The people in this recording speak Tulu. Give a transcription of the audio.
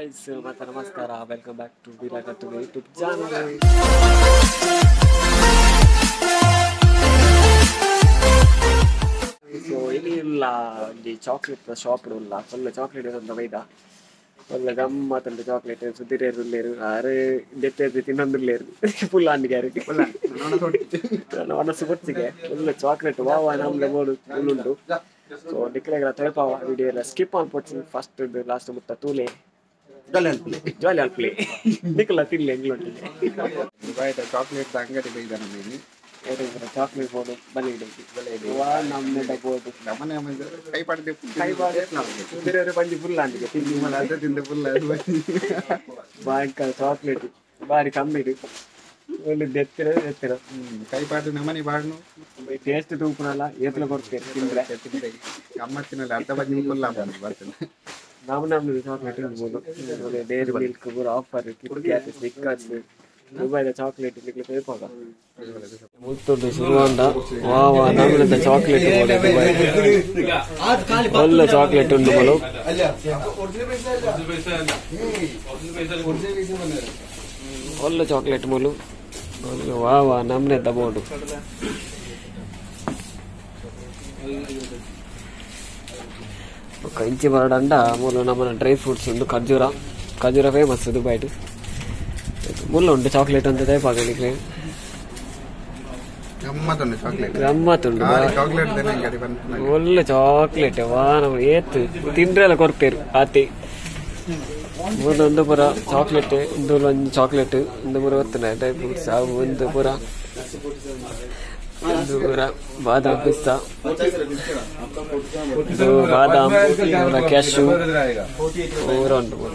Guys, ಮತ್ತೆ ನಮಸ್ಕಾರ. Welcome back to Veerakattu YouTube channel. So ಇಲ್ಲಿ ಇಲ್ಲ ಒಂಜಿ ಚಾಕ್ಲೇಟ್ ಶಾಪ್ ಉಲ್ಲ, ಫುಲ್ ಚಾಕ್ಲೇಟ್ ಅಂತ ಬೈದ ಒಳ್ಳೆ ಗಮ್ಮತ್ತುಂಟು ಚಾಕ್ಲೇಟ್ ಸುದ್ದಿರೇರು ಉಲ್ಲೇರು ಆರು ದೆತ್ತೆ ತಿನ್ನೊಂದುಲ್ಲೇರು ಫುಲ್ ಅಂಡಿಗೆ ಮನಸ್ಸು ಕೊಡ್ತಿಗೆ ಫುಲ್ ಚಾಕ್ಲೇಟ್ ವಾ ನಮ್ಗೆ ಬೋಡು ಫುಲ್ ಉಂಟು. ಸೊ ನಿಕ್ಲೆಗಳ ತೋಯ್ಪಾವ ವಿಡಿಯೋ ಎಲ್ಲ ಸ್ಕಿಪ್ ಆನ್ಪೊಡ್ಚಿ ಫಸ್ಟ್ ಲಾಸ್ಟ್ ಮುತ್ತ ತೂಲೆ ಜಾಲಿ ಅಲ್ಪ್ಲೆ ನಿಕಲ ತಿನ್ಲೆ ಎಂಗ್ಲೊಟ್ಟಿಗೆ ಚಾಕ್ಲೇಟ್ ಅಂಗಡಿ ಬೈದ ನಮಗೆ ಚಾಕ್ಲೇಟ್ ಬೋರ್ಡು ಬಲೆ ವಾ ನಮ್ಮನೆ ಬೋರ್ಡು ನಮ್ಮನೆ ಕೈ ಪಾಡ್ದೆ ಕೈ ಪಾಡ್ದೆ ಸುದಿರೇರು ಬಂಜಿ ಫುಲ್ ಅಂಡಿಗೆ ತಿಂದು ಅದ ತಿಂದು ಫುಲ್ ಬಾಂಕ ಚಾಕ್ಲೇಟ್ ಬಾರಿ ಕಮ್ಮಿ ಒಳ್ಳೆ ದೆತ್ತಿರ ದೆತ್ತಿರ ಕೈ ಪಾಡು ನಮ್ಮನೆ ಬಾಡ್ನು ಟೇಸ್ಟ್ ತೂಪುನಲ್ಲ ಏತ್ಲ ಕೊಡ್ತೇವೆ ತಿಂದ್ರೆ ಗಮ್ಮತ್ತಿನಲ್ಲಿ ಅರ್ಧ ಬಂಜಿ ಫುಲ್ ಬರ್ತದೆ. ನಾವು ನಮ್ದು ಚಾಕ್ಲೇಟ್ ಇರ್ಬೋದು ಡೈರಿ ಮಿಲ್ಕ್ ಪೂರ ಆಫರ್ ಕಿಟ್ಕ್ಯಾಟ್ ಸ್ನಿಕ್ಕರ್ಸ್ ದುಬೈದ ಚಾಕ್ಲೇಟ್ ನಿಕ್ಲೆ ತೇಪಾಗ ಮುತ್ತುಂಡು ಶುರುವಂಡ ವಾ ವಾ ನಮ್ದು ಚಾಕ್ಲೇಟ್ ಒಳ್ಳೆ ಚಾಕ್ಲೇಟ್ ಉಂಡು ಬಲು ಒಳ್ಳೆ ಚಾಕ್ಲೇಟ್ ಮುಲು ವಾ ವಾ ನಮ್ನೆ ಬೋರ್ಡು. ಇಂಚಿ ಬರಡಂಡ ಮೂಲ ನಮ್ಮನ ಡ್ರೈ ಫ್ರೂಟ್ಸ್ ಉಂಡು ಖರ್ಜೂರ ಖರ್ಜೂರ ಫೇಮಸ್ ದುಬೈಡ್ ಮುಲ್ಲ ಉಂಟು ಚಾಕ್ಲೇಟ್ ಅಂತ ತೇಪಾಗಲಿಕ್ಕೆ ಗಮ್ಮತ್ತುಂಡು ಚಾಕ್ಲೇಟ್ ಗಮ್ಮತ್ತುಂಡು ಚಾಕ್ಲೇಟ್ ಒಳ್ಳೆ ಚಾಕ್ಲೇಟ್ ವಾ ನಮ್ಮ ಏತ್ ತಿಂಡ್ರೆಲ್ಲ ಕೊರ್ಪೇರು ಆತಿ ಒಂದು ಪೂರ ಚಾಕ್ಲೇಟ್ ಇಂದು ಒಂದು ಚಾಕ್ಲೇಟ್ ಒಂದು ಪೂರ ಗೊತ್ತುಂಡ ಡ್ರೈ ಫ್ರೂಟ್ಸ್ ಅವು ಒಂದು ಪೂರ ಒಂದು ಪೂರ ಬಾದಾಮ್ ಪಿಸ್ತಾ ಬಾದಾಮ್ ಕ್ಯಾಶು ಪೂರ ಉಂಟು ಪೂರ.